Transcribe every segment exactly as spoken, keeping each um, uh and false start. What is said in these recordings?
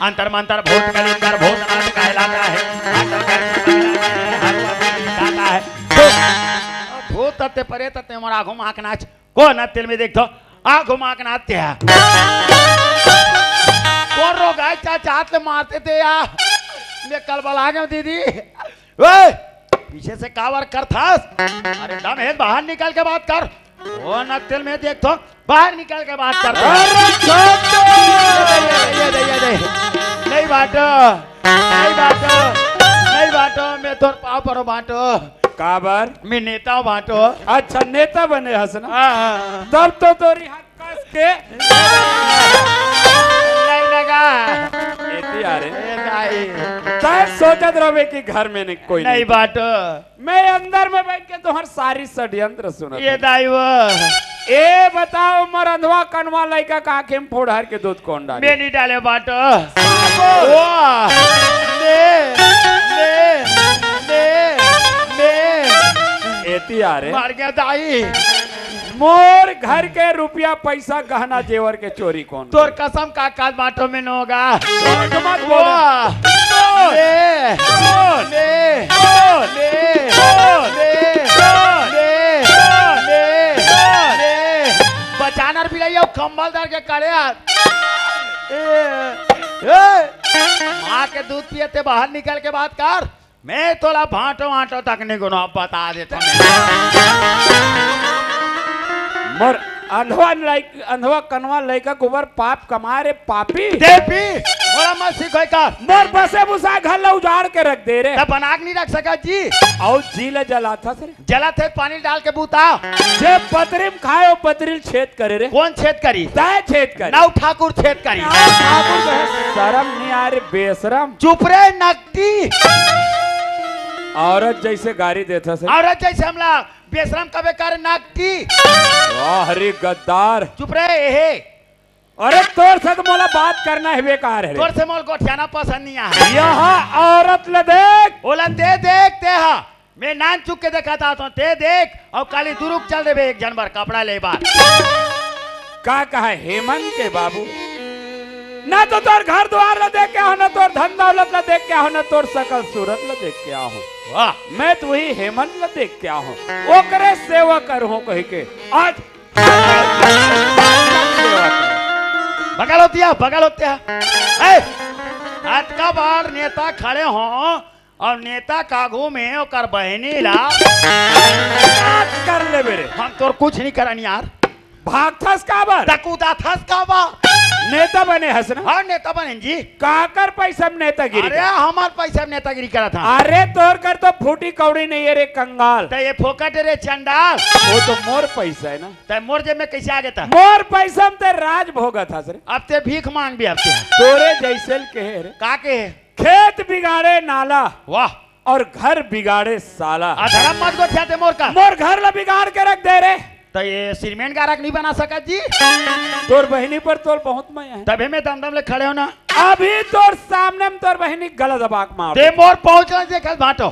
अंतर मंतर भूत कलिंदर भूतनाथ कहलाता है। हर प्रकार की कहलाता है, हर प्रकार की कहलाता है। भूत तत्ते परे तत्ते मोर आगू म आंख नाच। कोन हत्या ल मैं देखथों, आगू म आंख नाच ते हा। कोन रोगाय चाचा हाथ ले मारते ते या। मैं कलबला गेंव दीदी। ओए, पीछे से काबर करथस? अरे दम हे त बाहर निकल के बात कर। कोन हत्या ल मैं देखथों, बाहर निकल के बात करते हैं। अरे छोटे! ये दे, ये दे, ये दे, ये दे। नहीं बांटो, नहीं बांटो, नहीं बांटो, मैं तोर पाँव परों बांटो। काबर? मैं नेता हूँ बांटो। अच्छा, नेता बने हस ना? हाँ, हाँ, हाँ। तब तो तोरी हाथ कस के नहीं लगा। एती आ रे। ए भाई। तैं सोचत रहबे कि घर में नहीं, कोई नहीं नहीं। बांटो। मैं अंदर में बैठ के तुम्हार सारी षड्यंत्र सुनत ये हूँ। दाई वो। ए बताओ, मोर अंधवा कनवा लइका का आँखी म फोड़हर के दूध कोन डाले? मैं नहीं डाले बांटो। बाबू। वाह। ले, ले, ले, ले। एती आ रे। मर गया दाई। मोर घर के रुपया, पैसा, गहना, जेवर के चोरी कोन? तोर कसम का काज बांटो में नोगा। झूठ मत बोल। वाह। बोल। ले। बोल। ले। बोल। ले। बोल। ले। बोल। ले। बोल। ले। बोल। ले। बचानर बिलाई अउ कंबल दर के कड़े हाथ। ए, ए, माँ के दूध पिए ते बाहर निकल के बात कर। मैं तोला भांटो वांटो तक नहीं गुनो, अब बता देता मैं। मोर अंधवा लइक-, अंधवा कनवा लइका गोबर पाप कमा रे पापी। ते पी, मोला मत सिखोय का। मोर बसे बुसा घर ला उजाड़ के रख दे रे। तब बना के नहीं रख सका जी। अउ जी ला जलाथस रे। जलत हे, पानी डाल के बूता। जे पतरी म खाए, ओ पतरी ल छेद करे रे। कोन छेद करी? तैं छेद करे। नौ ठाकुर छेद करी। नौ ठाकुर कहे, शरम नहीं आ रे, बेशरम। चुप रे, नकटी। औरत जैसे गारी देथस रे। औरत जैसे हमला बेशरम कबे कर, नकटी। वाह रे गद्दार। चुप रे, एहे। अरे तोर से तो मोला बात करना हे, बेकार हे रे। तोर से मोला गोठियाना पसंद नहीं आहे। यह औरत ल देख। ओला ते देख, ते हा। मैं नान चुक के देखत आत हूँ, ते देख, अउ काली दुरुक चल देबे एक झन बर कपड़ा ले बर। का कहा हेमंत के बाबू? ना तो तोर घर द्वार ल देख के आहूँ, ना तोर धन दौलत ल देख के आहूँ, ना तोर सकल सूरत ल देख के आहूँ। वाह। मैं तो वही हेमंत ल देख के आहूँ, ओकरे सेवा करहूँ कहि के। आज बगल होतिया, बगल होतिया। ए, अतका बार नेता खड़े हो अउ नेता का आगू में ओकर बहिनी ला बात कर लेबे रे। हम तोर कुछ नहीं करन यार। भागथस काबर? त कूदाथस काबर? नेता बने हस ना? हाँ, नेता बने जी। काकर पैसा में नेतागिरी अरे, कर? हमार पैसा में नेतागिरी करत हा। अरे, तोर कर तो फूटी कौड़ी नहीं है रे कंगाल। त ये फोकट रे चंडाल। वो तो मोर पैसा है ना। त मोर जेब में कैसे आ गया था? मोर पैसा में ते राज भोगत हस रे। अब ते भीख मांग भी अब ते। तोरे जैसे ल कहे रे। का कहे? खेत बिगाड़े नाला। वाह। और घर बिगाड़े साला। आ धर्म मत गोठिया ते मोर का। मोर घर ला बिगाड़ के रख दे रे। त ये सीमेंट गारा के नहीं बना सकत जी। तोर बहिनी पर तोर बहुत मया है। तभे मैं दमदम ले खड़े हो ना। अभी तोर सामने में तोर बहिनी गला दबा के मार ते दे। मोर पहुंच रहे देखल भाटो।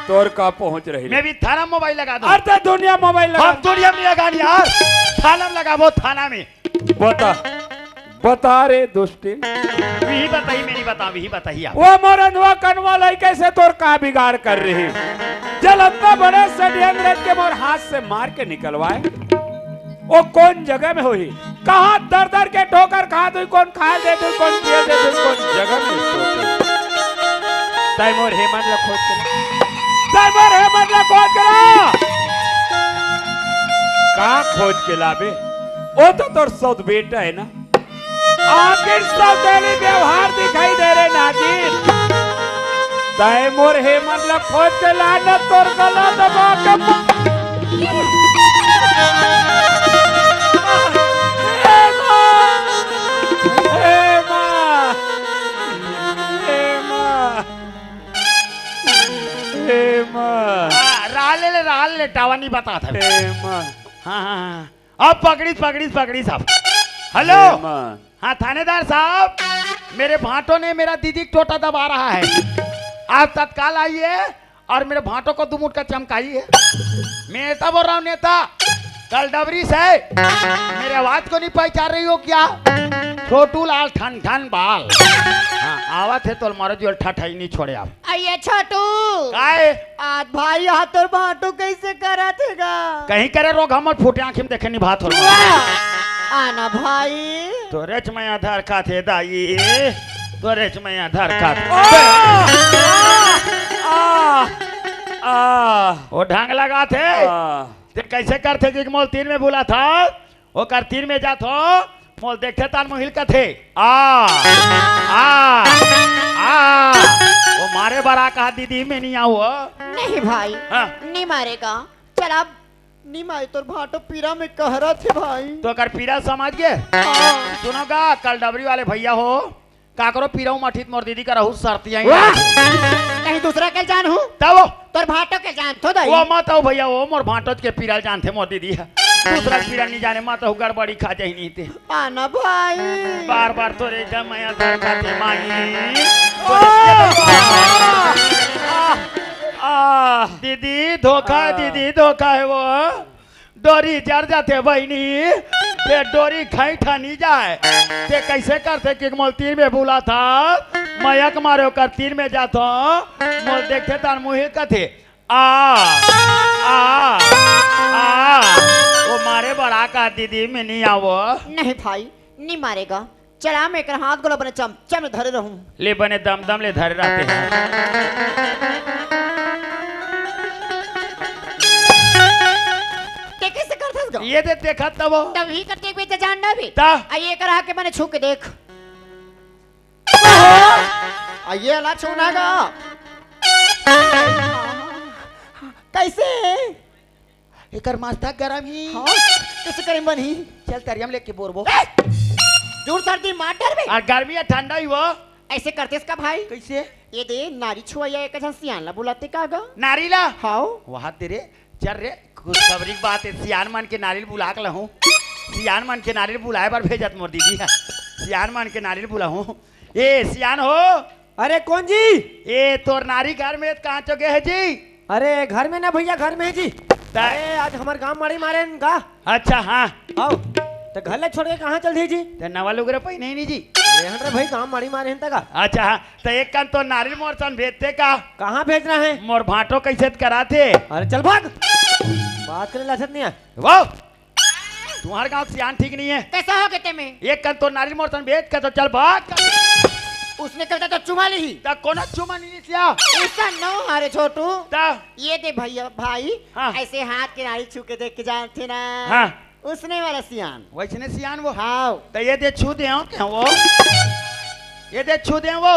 तोर का पहुंच रही? मैं भी थाना मोबाइल लगा दूं। अरे ते दुनिया मोबाइल लगा हम दे। दुनिया में लगा नहीं यार। थाना में लगाबो, थाना में। बता, बता रे दुष्टी। वही बताई, मेरी बता, वही बताई आप। वो मोर अंधवा कनवा लइका से तोर का बिगाड़ कर रही? जल अतना बड़े षड्यंत्र के मोर हाथ से मार के निकलवाए। वो कोन जगह में होही? कहाँ दर दर के ठोकर खात होही, कोन खाए देत होही, कोन पिए देत होही, कोन जगह में सोत होही? तैं मोर हेमंत ला खोज के ला। तैं मोर हेमंत ला खोज के ला। का खोज के लाबे? वो तो तोर सौत बेटा है ना। आखिर सौतेली व्यवहार दिखाई दे रे नागिन। तैं मोर हेमंत ला खोज के ला न तोर गला दबा के म-, हे माँ! हे माँ! हे माँ! हे माँ! हाँ, राह ले ले, राह ले, टावा नहीं बता था। हे माँ! हाँ, हाँ, हाँ। अब पकड़ीस, पकड़ीस, पकड़ीस अब। हेलो। हे माँ। हाँ, थानेदार साहब, मेरे भांटो ने मेरा दीदी का टोटा दबा रहा है। आप तत्काल आइए और मेरे भांटो को दो मुटका चमकाइए। मैं नेता बोल रहा हूँ, नेता। कल डबरी से मेरे आवाज को नहीं पहचान रही हो क्या? छोटू लाल ठन ठन बाल। हाँ, आवत हे तोल मरो जुल ठठई नी छोड़े आप। अये छोटू। काय? आज भाई, यहाँ तोर भांटो कैसे करत हे गा? कहीं करे रोग हमर फूटे आँखी में देखे निभात हो। वाह! आना भाई। तोरेच मैं आधार खात हे दाई, तोरेच मैं आधार खात। आ, आ, आ, वो ढंग लगात हे। आ। ते कैसे करथे कि मोल तीर में बुलाथस, ओकर तीर में जाथों, मोल देखथे तान मुहिल कथे, आ, आ, आ, वो मारे बर आ कहा दीदी, मैं नहीं आऊँ। नहीं भाई, हाँ। नहीं मारेगा। चल अब नहीं मारे, तोर भांटो पीरा में कहरत हे भाई। तो ओकर पीरा समझ गे? हाँ। सुनो गा, कल डबरी वाले भैया हो, काकरो पीरा उमठित मोर दीदी का रहू सरतिया ही वाह! कहीं दूसरा के जान हूँ? तब वो तोर भांटो के जान थो दाई। वो मत हो भैया, वो मोर भांटो के पीरा जानथे मोर दीदी ह। दूसरा पीरा नहीं जाने, मत हो गड़बड़ी खा जाही नहीं ते। आना भाई। बार बार तोरे जब मैं आधार खाते माई। आ, आ, दीदी धोखा, आ। दीदी धोखा हे वो। डोरी जर जाथे बहिनी, ते डोरी खैठा नी जाय। ते कैसे करथे कि मोल तीर में बुलाथस, मयक मारे ओकर तीर में जाथों, मोल देखथे तान मुहिल कथे, आ, आ, आ, वो मारे बर आ कहा दीदी, मैं नहीं आऊँ। नहीं भाई, नहीं मारेगा। चला, मैं एकर हाथ गोला बने चमचा में धरे रहूं। ले बने दम दम ले धरे रहते हैं। ते कैसे करथस गा? ये दे देखा तब। तब ही करते एक बेर जान ना भी। ता? आ ये एकर आके मने छू के देख। आ ये ला छूना गा। कैसे? एकर मस्तक गरम ही। हाँ, कैसे करे मन ही? चल तरियम लेके बोरबो। ए! जोर सर्दी मार डर बे। आ गर्मी या ठंडा ही वो। ऐसे करते इसका भाई। कैसे? ये दे नारी छुआया एक झन सियान ला बुलाते का गा? नारी ला? हाओ। वहाँ तेरे चल रे, खुशखबरी की बात है, सियान मन के नारी ल बुला के लहूँ। सियान मन के नारी ल बुलाए बर भेजत मोर दीदी है। सियान मन के नारी ल बुलाहूँ। ए सियान हो। अरे कौन जी? ए तोर नारी घर में त कहाँ चो गे हे जी? अरे घर में ना भैया, घर में हे जी। त- अरे आज हमर गांव माड़ी मारे हन का? अच्छा हाँ। आओ। त घर ले छोड़ के कहाँ चल दी जी? त नवा लुगरा पहिने ही नहीं जी। अरे हट रे भाई, गांव माड़ी मारे हन त का? अच्छा हाँ, त एक कन तोर नारी ल मोर सन भेजते का? कहाँ भेजना है? मोर भांटो कैसे त कराथे? अरे चल भाग। बात करे लासत नहीं है। वाह। तुम्हारे गांव के सियान ठीक नहीं है। कैसा हो गए ते में? एक कन तोर नारी ल मोर सन भेज के तो चल भाग। उसने कहता तो चुमा ली ही। त कोनो चुमा नहीं लिया। ऐसा न हो रे छोटू। त? ये दे भैया, भाई, हाँ। ऐसे हाथ के नारी छू के देख के जानते ना। हाँ। उसने वाला सियान। वैसने सियान वो? हाँ। त ये दे छू दे हो क्या वो? ये दे छू दे वो?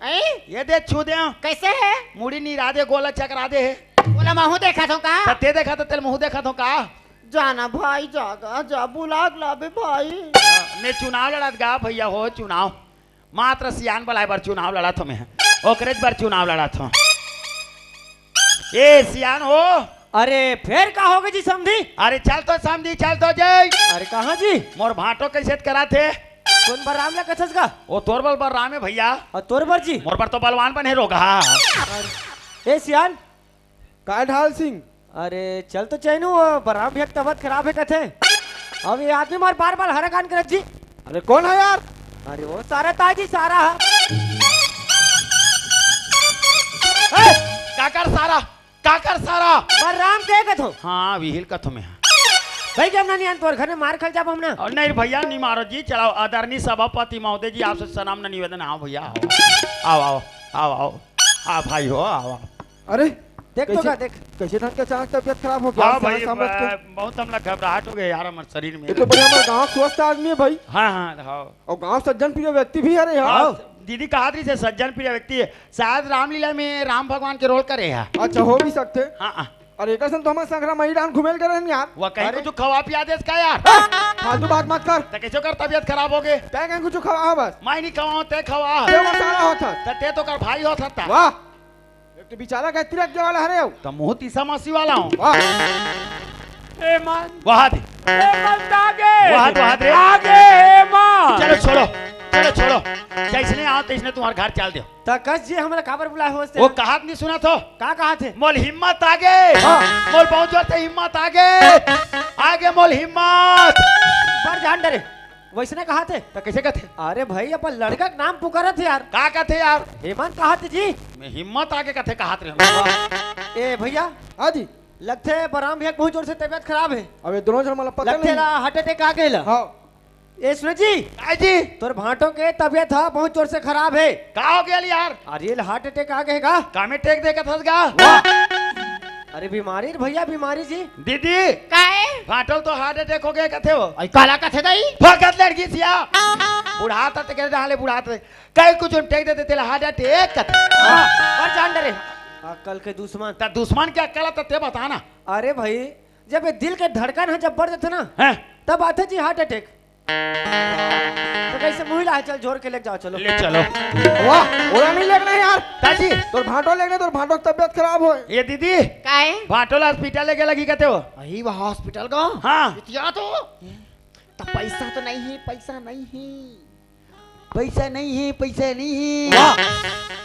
ऐ? ये दे छू दे हो? कैसे है? मुड़ी निरा दे, गोला चकरा दे है। बोला महू देखा थो का? त ते देखा त तेल महू देखा थो का? जाना भाई, जागा, जा बुला के लाबे भाई। हाँ, मैं चुनाव लड़त गा भैया हो, चुनाव। मात्र सियान बलाए बर चुनाव लड़त हो मैं। ओकरेच बर चुनाव लड़त हो। ए सियान हो। अरे फेर का होगे जी समधी? अरे चल तो समधी, चल तो जय। अरे कहाँ जी? मोर भांटो कैसे त कराथे? कौन बलराम ला कथस का? ओ तोर बल बलराम है भैया। और तोर बर जी? मोर बर तो बलवान बने रोगहा। ए सियान, का ढाल सिंह? अरे चल तो चैनू, वो बलराम भैया की तबीयत खराब है कथे। अब ये आदमी मार बार बार हरा कान करत जी। अरे कौन है यार? अरे वो सारा ताजी सारा है। ए, काकर सारा, काकर सारा। बलराम के कथो? हाँ, विहिल कथो में। भाई जब ना नहीं आन तोर घर में मार खा जाब हम ना। और नहीं भैया, नहीं मारो जी, चलाओ। आदरणीय सभापति महोदय जी, आपसे सलाम न निवेदन। हाँ भैया, आओ, आओ, आओ, आओ, आओ। हाँ भाई हो, आओ, आओ। अरे, देख तो कैसे, का, देख। कैसे ढंग के अचानक तबीयत खराब हो गया? हाँ भाई, सामने से। ब-, बहुत हमला घबराहट हो गया यार हमारे शरीर में। ये तो बड़े हमारे गांव स्वस्थ आदमी है भाई। हाँ, हाँ, हाँ। और गांव सज्जन प्रिय व्यक्ति भी है रे यार। हाँ, दीदी कहा थी से सज्जन प्रिय व्यक्ति है। शायद रामलीला में राम भगवान के रोल करे है। अच्छा, हो भी सकते। हाँ, हाँ। अरे, एक असन तो हमारे संगरा मई डान घुमेल करे हैं यार। वो कहीं अरे। कुछ खवा पिया देस का यार? फालतू बात मत कर। तो कैसे कर तबीयत खराब हो गए? तै कहीं कुछ खवा बस। मैं नहीं खवाऊं, तै खवा। तै वो साला होत हस। तो तै तो कर भाई होत हस। वाह। एक तो बेचारा का तिरक वाला हरे हो। तो मुंह तीसा मासी वाला हूँ। वाह। ए मान। वहां दे। ए मान आगे। वहां दे, वहां दे। आगे, ए मान। चलो छोड़ो, चलो छोड़ो। जैसने आओ तैसने तुम्हारे घर चल दो। त कस जी हमरा काबर बुलाए हो से? वो कहात नहीं सुना थो? का कहात हे? मोल हिम्मत आगे। हाँ। मोल बहुत जोर से हिम्मत आगे। आगे मोल हिम्मत। बर जान डरे। वइसने कहाथे। त कइसे कथे? अरे भाई, अपन लड़का के नाम पुकारत हे यार। का कथे यार? हेमंत कहाथे जी। मैं हिम्मत आगे कथे कहात रहे। ए भइया, हाँ जी। लगथे बलराम भइया के बहुत जोर से तबीयत खराब हे। अब ये दोनों झन मन ला पता लगथे नहीं। ला हार्ट अटैक आ गे ला। हाँ। ए सुरेश जी, काय जी? तोर भांटो के तबीयत ह बहुत जोर से खराब हे। का हो गे यार? अरे, ला हार्ट अटैक आ गे हे का? कामे टेक दे कथस गा? वाह। अरे बीमारी रे भइया, बीमारी जी। दीदी, काय? भांटो ल तो हार्ट अटैक हो गे कथे हो। अई काला कथे दाई? भगत लड़की सिया। बुढ़ात ते के डाले बुढ़ात। कई कुछ टेक देते तेला हार्ट अटैक कथे। हाँ, मर जान डरे। अक्कल के दुश्मन। त दुश्मन के अक्कल त ते बता ना। अरे भाई, जब ये दिल के धड़कन ह जब बढ़ जाथे ना, हैं? तब आथे जी हार्ट अटैक। त कइसे मुही ला हे, चल झोर के लेके जाओ, चलो। ले चलो। वाह, ओला नहीं लेगना हे यार। दाजी। तोर भांटो लेगना हे, तोर भांटो के तबीयत खराब होय। ए दीदी। काय? भांटो ला हॉस्पिटल लेगे लगही कथे हो। अई वाह, हॉस्पिटल गा? हाँ। इतिया तो। त पइसा तो नहीं हे, पइसा नहीं हे। पइसा नहीं हे, पइसा नहीं हे। वाह।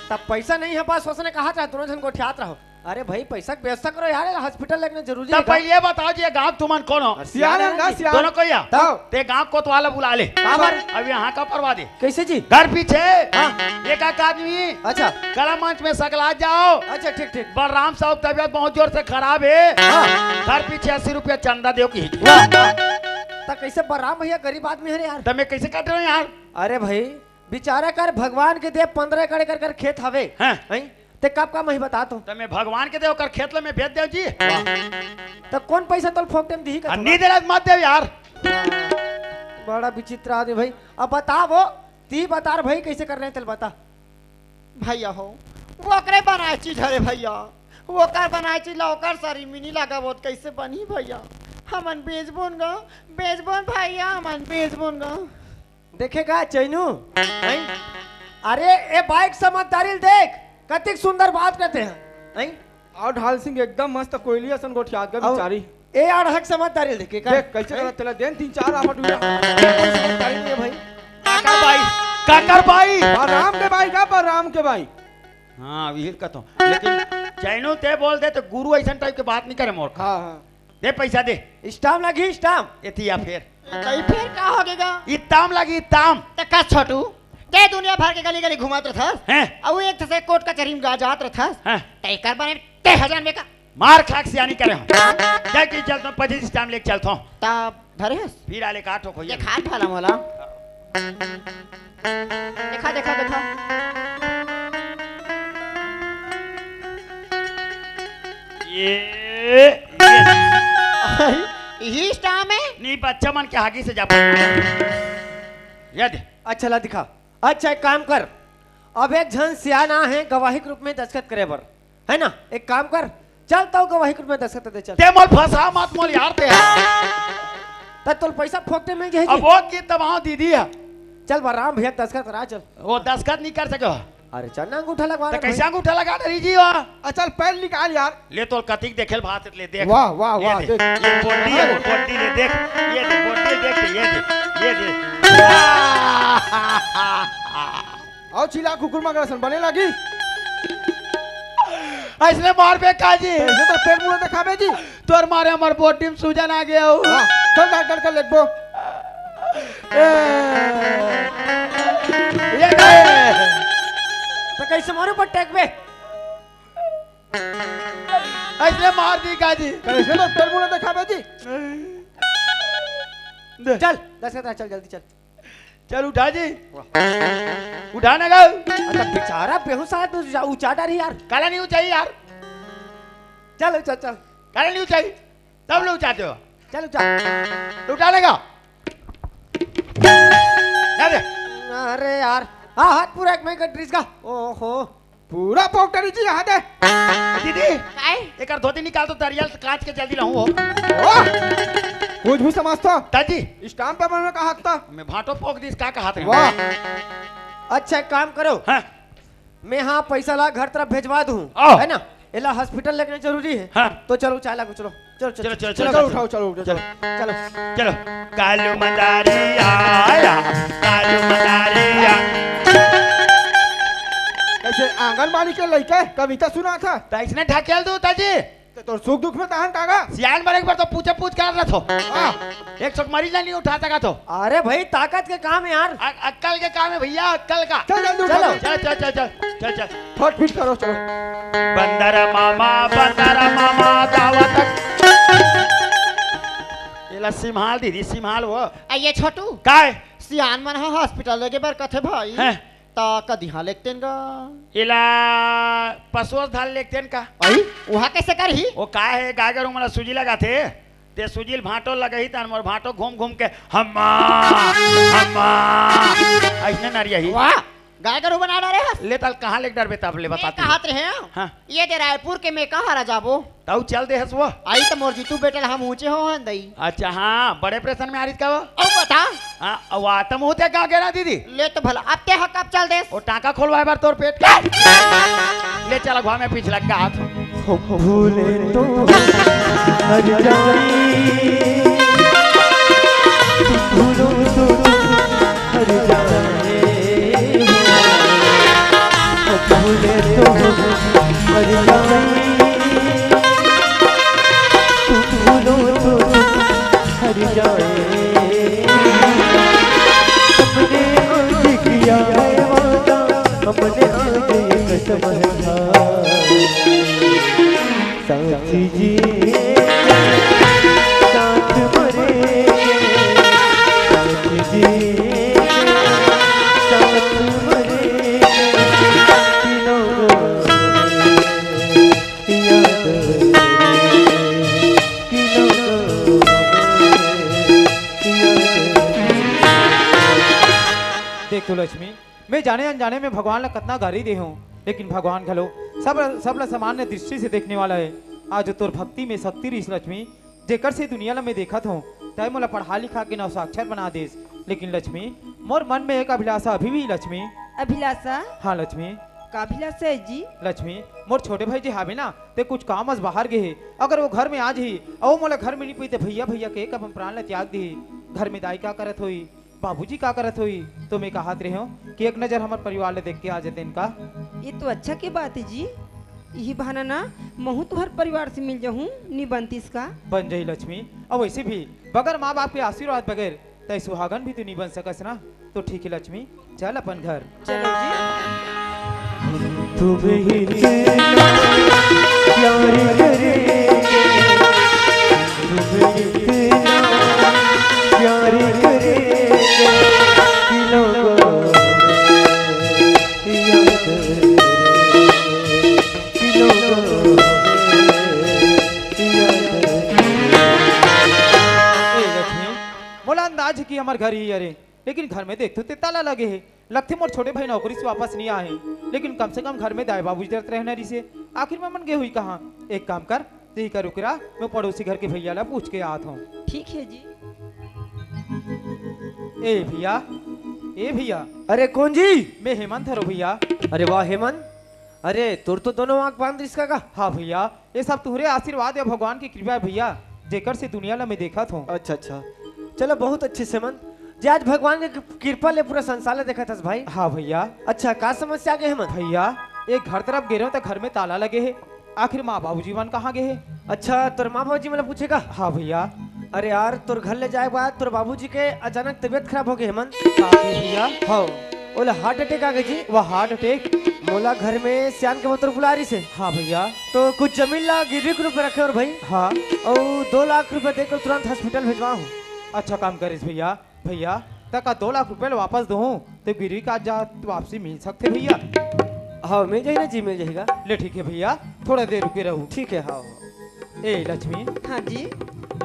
त पइसा नहीं हे, बस वइसने कहात रहा, दोनों झन गोठियात रहो। अरे भाई, पइसा के व्यवस्था करो यार, हॉस्पिटल लेगना जरूरी त हे का? पहिले ये बताओ जी, ये गांव तुमन कोन हो? अरे सियान हे ना जी। सियान। दोनों कोई या? तब। ते गांव कोतवाल ला बुला ले। काबर? अब यहाँ का परवा दे। कइसे जी? घर पीछे। हाँ। एक आध आदमी। अच्छा। कला मंच में सकला जाओ। अच्छा, ठीक, ठीक। बलराम साहब तबीयत बहुत जोर से खराब हे। हाँ। घर पीछे अस्सी रुपया चंदा देव कही। वाह, वाह। त कइसे बलराम भइया गरीब आदमी हे रे यार। त मैं कइसे काट रहा हूँ यार? अरे भाई, बिचारा कर भगवान के दे पंद्रह एकड़ कर, कर खेत हवे। हैं? हैं? ते कब का मही बता तो। त मैं भगवान के दे ओकर खेत ल मैं बेच देव जी। त कोन पइसा तोल फोकटे में दिही का आ, तोला? नी देला त मत देव यार। बड़ा विचित्र आदमी भाई। अब बता वो, ती बता रे भाई, कइसे करना हे तेला बता। भइया हो, वो ओकरे बनाए चीज हरे भइया, वो ओकर बनाए चीज ला ओकर शरीर में नी लगाबो त कइसे बनही भइया? हमन बेचबोन गा, बेचबोन भइया, हमन बेचबोन गा। देखे का चैनू? हैं? अरे, ए बाइक समझदारी ल देख, कतिक सुंदर बात करथे हैं, हैं? अउ ढाल सिंह एकदम मस्त कोयली असन गोठियात गा अउ बिचारी। ए अड़हक समझदारी ल देखे का? देख, कइसे हैं? करत तेला देन तीन चार आफट हुआ। समझदारी नहीं हे भाई। काकर बाई, काकर बाई। बलराम के बाई का, बलराम के बाई। हाँ, अब यही कहता हूँ। लेकिन चैनू ते बोल दे त गुरु अइसन टाइप के बात नहीं करे मोर। हाँ, हाँ। दे पइसा दे। स्टाम्प लगही, स्टाम्प। एती या फेर। त ई फेर का हो गे गा? इत्ताम लगही, इत्ताम। त का छोटू, ते दुनिया भर के गली-गली घूमत रथस। हैं? अउ एक से कोर्ट कचहरी में गा जात रथस। हैं? त एकर बने ते हजान में का? मार खा के सियानी करे हो। जाके चलत हूँ, पच्चीस स्टाम्प लेके चलत हूँ। त धरे हस? फिर आले का ठोक होइया। देखा ढाला मोला। देखा, देखा, देखा। ये, ये। इही स्टाम्प हे? नहीं, बच्चा मन के हागी से जा पाए। ये दे। अच्छा ला दिखा। अच्छा, एक काम कर, अब एक झन सियान आए हे गवाही के रूप में दस्तखत करे बर, है ना? एक काम कर, चल तो गवाही के रूप में दस्तखत दे, चल। ते मोल फंसा मत मोल यार ते। त तोल पैसा फोकटे मिल जाही अब जी। वो की तब हाँ दीदी है। चल बा राम भैया दस्तखत करा चल। वो दस्तखत नहीं कर सके हो। अरे चल ना अंगूठा लगवा तो दे कैसे भाई। अंगूठा लगा दे रही जी हो? आ, चल पैर निकाल यार। ले तोल कतिक देखेल भात ले देख। वाह, वाह, ये वाह, देख, देख। ये body है, वो body ले देख। ये देख, body देख, ये देख, ये देख। आओ चिल्ला कुकुर मगर असन बने लगी। ऐसने मारबे का जी? ऐसे तो पेट मुंह दिखाबे जी। तोर मारे हमर body में सूजन आ गया हो। हाँ, चल डॉक्टर का लेटबो। ए, ये नहीं। तो कैसे मारू पट्टे बे? ऐसे मार दी का जी? कैसे तो पेट मुंह दिखाबे जी? दे। चल, दस का चल, जल्दी चल। चल उठा जी। वाह। उठा ना गऊ। अच्छा, बेचारा बेहोश आदमी उचा-, उचाटा रही यार। काला नहीं उचाई यार। चल, चल, चल। काला नहीं उचाई। तब लोग उचाते हो। चल, उठा। उठा ना गऊ। जा दे। अरे यार। हाँ, हाथ पूरा एक महीने का ड्रेस का। ओहो। पूरा पोकटरी जी यहाँ दे। दीदी, काय? एकर धोती निकाल तो दरिया से कांच के जल्दी रहूं हो। वाह! कुछ भी समझता। दादी। स्टाम्प पेपर में कहा था? मैं भाटो पोक दिस का कहा था? वाह! अच्छा, एक काम करो। हाँ। मैं हाँ पैसा ला घर तरफ भेजवा दूँ। आओ। है ना? एला हॉस्पिटल लेके जरूरी है। हाँ। तो चलो, चाय लागो, चलो। चलो, चलो, चलो, चलो, चलो, चलो, चलो, उठाओ, चलो, उठाओ, चलो। चलो। चलो। कालू मदारी आया, कालू मदारी आया। ऐसे आंगनबाड़ी के लइका कविता सुना था। तो इसने ढकेल दो, ताजी। तो तोर सुख दुख में तहन का गा? सियान बने के बर तो पूछे पूछ कर रहा थो। हाँ। एक छोक मरीज ला नहीं उठा सका थो। अरे भाई, ताकत के काम है यार। अ-, अक्कल के काम है भैया, अक्कल का। चल जल्दी उठा चलो। दे। चल, चल, चल, चल, चल, चल। फट फिट करो, चलो। बंदर मामा, बंदर मामा, दावत। एला सिम्हाल दीदी, सिम्हाल वो। आ ये छोटू। काय? सियान मन ह हॉस्पिटल लेगे बर कथे भाई। हैं? त कदिहा लेगतेन गा? एला पशु अस्थान लेगतेन का? अई, उहा कैसे करही? वो का हे, गाय गरू मन ला सूजी लगाथे, ते सूजी ल भांटो लगही, तहन मोर भांटो घूम घूम के हम्मा, हम्मा, अइसने नरियाही। वाह, गाय गरू बना डारे हस। ले तल कहाँ लेग डरबे तब ले बता मैं तू। कहत रहे हूँ, हाँ। ये दे रायपुर के में कहाँ रह जाबो? तऊ चल दे हस वो। आई त मोर जीतू बेटा ल हम ऊंचे हो हन दई। अच्छा, हाँ, बड़े ऑपरेशन में आ रही का वो? अउ बता। हाँ, अउ आतम होते का गेरा दीदी? ले तो भला, अब ते ह कब चल देस? वो टाका खोलवाए बर तोर पेट का। ले चल, अगवा में पीछ लग का हाथ। हम भूले तो हर जाई, तुम भूलो तो हर जाए। हम भूले तो हर जाई, तुम भूलो तो हर जाए। हमने आज किया है वादा, हमने आज ये कसम है खाई। साथ जिए, साथ मरेंगे, साथ जिए, साथ मरेंगे, तीनों को याद करेंगे, तीनों को याद करेंगे। देख तो लक्ष्मी, मैं जाने अनजाने में भगवान ला कतना गारी दे हूँ, लेकिन भगवान घलो सब, सब ला सामान्य दृष्टि से देखने वाला है। आज तोर भक्ति में शक्ति रहिस लक्ष्मी, जेकर से दुनिया ला मैं देखत हूँ, तय मोला पढ़ा लिखा के नव साक्षर बना देस। लेकिन लक्ष्मी, मोर मन में एक अभिलाषा अभी भी लक्ष्मी। अभिलाषा? हाँ लक्ष्मी। का अभिलाषा है जी? लक्ष्मी, मोर छोटे भाई जी हावे ना, ते कुछ काम अस बाहर गे हे। अगर वो घर में आ जाही, अउ मोला घर में नहीं पाही, ते भैया भैया के कब हम प्राण ला त्याग दिही। घर में दाई का करत होही, बाबूजी का करत होही, तो मैं कहत रहे हूँ कि एक नजर हमर परिवार ले देख के आ जाते इनका। ये तो अच्छा के बात है जी, यही बहाना ना महू तुहर परिवार से मिल जाहूँ, नी बनतीस का? बन जाही लक्ष्मी, अउ वैसे भी बगैर माँ बाप के आशीर्वाद बगैर तय सुहागन भी तो नी बन सकस ना। तो ठीक है लक्ष्मी, चल अपन घर। चलो जी। तुम ही इतना प्यार करेंगे, तुम ही इतना प्यार करेंगे, कि लोगों हमें याद करेंगे, कि लोगों हमें याद करेंगे। ए लक्ष्मी, मोला अंदाज है कि हमर घर ही अरे, लेकिन घर में देखथों ते ताला लगे हे। लगथे मोर छोटे भाई नौकरी से वापस नहीं आए हे, लेकिन कम से कम घर में दाई बाबूजी डरत रहना रहिसे। आखिर में मन गे हुई कहाँ? एक काम कर, ते ही कर रुक रहा, मैं पड़ोसी घर के भैया ला पूछ के आत हूँ। ठीक है जी। ए भैया, ए भैया। अरे कौन जी? मैं हेमंत हरो भैया। अरे वाह हेमंत, अरे तोर तो दोनों आँख बांध रिस का? हाँ भैया, ये सब तुहरे आशीर्वाद या भगवान की कृपा है भैया, जेकर से दुनिया ला मैं देखत हूँ। अच्छा अच्छा, चलो बहुत अच्छे से मन जे आज भगवान के कृपा ले पूरा संसार ला देखत हस भाई। हाँ भैया। अच्छा का समस्या आ गे हे मन? भैया, एक घर तरफ गे रहे हो तो घर में ताला लगे हे, आखिर माँ बाबूजी मन कहाँ गे हे? अच्छा तोर माँ बाबूजी मन ला पूछे का? हाँ भैया। अरे यार तोर घर ले जाए के बाद तोर बाबूजी के अचानक तबीयत खराब हो गे हे मन। का गे भैया? हाँ। ओला हार्ट अटैक आ गे जी। वाह हार्ट अटैक? मोला घर में सियान के बतौर बुला रिस हे। हाँ भैया। तो कुछ जमीन ला गिरवी के रूप में रखे हो भाई। हाँ। अउ दो लाख रुपया देके तुरंत हॉस्पिटल भेजवा हूँ। अच्छा काम करिस भैया। भैया, तका दो लाख रुपया ला वापस दूँ तो गिरवी कागजात वापसी मिल सकथे भैया? हाँ मिल जाही ना जी, मिल जाही गा। ले ठीक है भैया, थोड़ा देर रुके रहू। ठीक है। हाँ। ए लक्ष्मी। हाँ जी।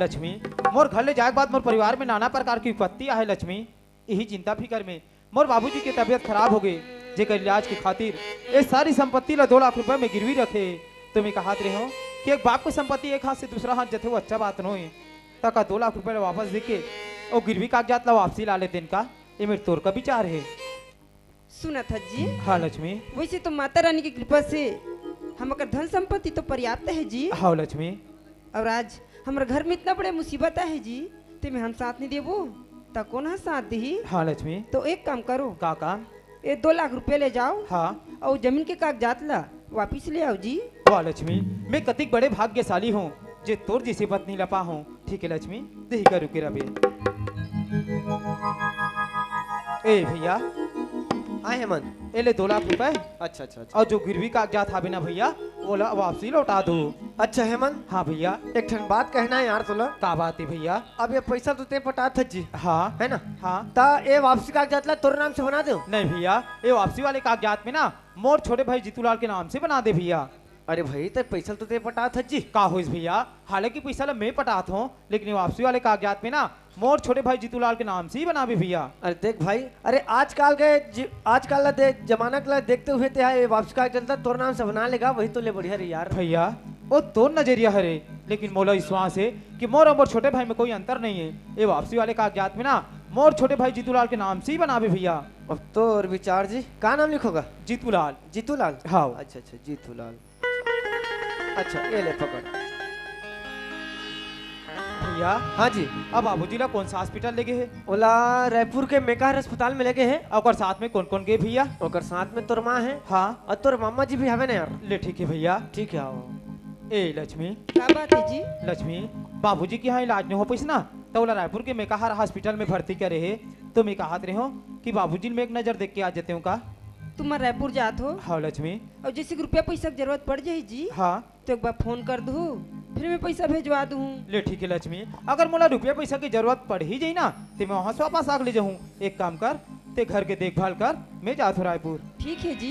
लक्ष्मी, मोर घर ले जाए के बाद मोर परिवार में नाना प्रकार की विपत्ति आहे लक्ष्मी। यही चिंता फिकर में मोर बाबूजी के तबीयत खराब हो गे, जेकर इलाज के खातिर ये सारी संपत्ति ला दो लाख रुपया में गिरवी रखे हे। तो मैं कहत रहे हूँ कि एक बाप के संपत्ति एक हाथ से दूसरा हाथ जथे, वो अच्छा बात नोहे। तका दो लाख रुपया ला वापस देके वो गिरवी कागजात ला वापसी ला लेतेन का? ये मेर तोर का विचार हे? सुनत हस जी? हाँ लक्ष्मी। वैसे तो माता रानी की कृपा से हमर धन संपत्ति तो पर्याप्त है जी। हाँ लक्ष्मी। और आज हमर घर में इतना बड़े मुसीबत आहे जी, तेमे हम साथ नहीं देबो, त कौन ह साथ देही? हाँ लक्ष्मी। तो एक काम करो। का काम? ये दो लाख रुपया ले जाओ। हाँ। और जमीन के कागजात ला वापिस ले आओ जी। वाह लक्ष्मी, मैं कतिक बड़े भाग्यशाली हूँ जे तोर जैसी पत्नी ला पाहूँ। ठीक है लक्ष्मी, देही का रुके रबे। ए भैया, हाँ हेमंत। ए ले दो लाख रुपए। अच्छा अच्छा अच्छा। और जो गिरवी कागजात हावे ना भैया, वो ला वापसी लौटा दो। अच्छा हेमंत। हाँ भैया। एक ठन बात कहना है यार तोला। का बात है भैया? अब ये पैसा तो ते पटात हस जी, हाँ। है ना? हाँ। ता ये वापसी कागजात ला तोर नाम से बना दे। नहीं भैया, ये वापसी वाले कागजात में ना मोर छोटे भाई जीतूलाल के नाम से बना दे भैया। अरे भाई, ते पैसा तो ते पटात हस जी। का होइस भैया, हालांकि पैसा ला मैं पटात हूँ, लेकिन ये वापसी वाले कागजात में ना मोर छोटे भाई जीतूलाल के नाम से ही बनाबे भैया। अरे देख भाई, अरे आजकल के जि-, आजकल ला दे-, जमाना के ला देखते हुए ते हा ये वापसी कागजात ला तोर नाम से बना लेगा, वही तो ले बढ़िया रही यार। भैया, वो तोर नजरिया हरे, लेकिन मोला विश्वास है कि मोर और मोर छोटे भाई में कोई अंतर नहीं है। ये वापसी वाले कागजात में ना मोर छोटे भाई जीतूलाल के नाम से ही बनाबे भैया। अब तोर विचार जी, का नाम लिखोगा? जीतूलाल। जीतूलाल? हाँ। अच्छा अच्छा, जीतूलाल। अच्छा, ये ले पकड़। भैया। हाँ जी। अब बाबूजी ला कौन सा हॉस्पिटल लेगे हे? ओला रायपुर के मेकाहार अस्पताल में लेगे हे। ओकर साथ में कौन कौन गे भैया? ओकर साथ में तोर माँ है। हाँ। और तोर मामा जी भी हवे ना यार। ले ठीक है भैया। ठीक है, आओ। ए लक्ष्मी। का बात है जी? लक्ष्मी, बाबूजी के यहाँ इलाज नहीं हो पाइस ना, तो ओला रायपुर के मेकाहार हॉस्पिटल में भर्ती करे हे। तो मैं कहत रहे हो कि बाबूजी में एक नजर देख के आ जाते हो का? तुम रायपुर जात हो? हाँ लक्ष्मी। और जैसे कि रुपया पैसा की जरूरत पड़ जाही जी, हाँ। तो एक बार फोन कर दू, फिर मैं पैसा भेजवा दूँ। ले ठीक है लक्ष्मी, अगर मोला रुपया पैसा की जरूरत पड़ ही जाही ना, तो मैं वहाँ से वापस आके ले जाऊँ। एक काम कर, ते घर के देखभाल कर, मैं जात हूँ रायपुर। ठीक है जी।